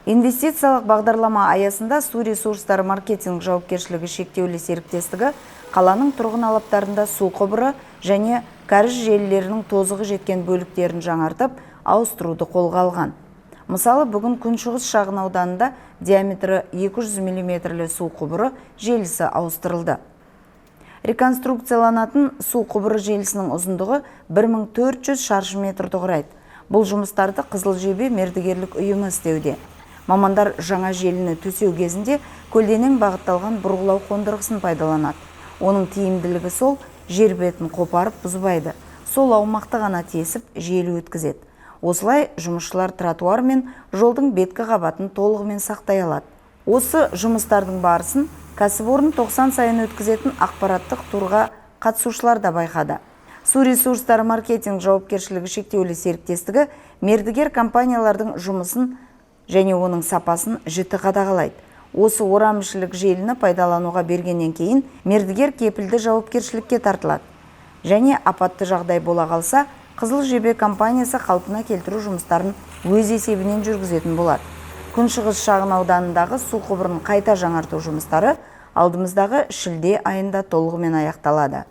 Инвестициялық бағдарлама аясында «Су ресурстары маркетинг жауапкершілігі шектеулі серіктестігі» қаланың тұрғын алаптарында су құбыры және кәріз желілерінің тозығы жеткен бөліктерін жаңартып, ауыстыруды қолға алған. Мысалы, бүгін Күншығыс шағын ауданында диаметрі 200 мм су құбыры желісі ауыстырылды. Реконструкцияланатын су құбыры желісінің ұзындығы 1400 шаршы метрді құрайды. Бұл жұмыстарды «Қызыл жебе» мердігерлік ұйымы істеуде. Мамандар жаңа желіні төсеу кезінде көлденең бағытталған бұрғылау қондырғысын пайдаланады. Оның тиімділігі сол, жер бетін қопарып бұзбайды. Сол аумақты ғана тесіп, желі өткізеді. Осылай жұмысшылар тротуар мен жолдың беткі қабатын толығымен сақтай алады. Осы жұмыстардың барысын кәсіпорын 90 сайын өткізетін ақпараттық турға қатысушылар да байқады. «Су ресурстары маркетинг жауапкершілігі шектеулі серіктестігі» мердігер компаниялардың жұмысын және оның сапасын жіті қадағалайды. Осы орамішілік желіні пайдалануға бергеннен кейін мердігер кепілді жауапкершілікке тартылады. Және апатты жағдай бола қалса, «Қызыл жебе» компаниясы қалпына келтіру жұмыстарын өз есебінен жүргізетін болады. Күншығыс шағын ауданындағы су құбырын қайта жаңарту жұмыстары алдымыздағы шілде айында толығымен аяқталады.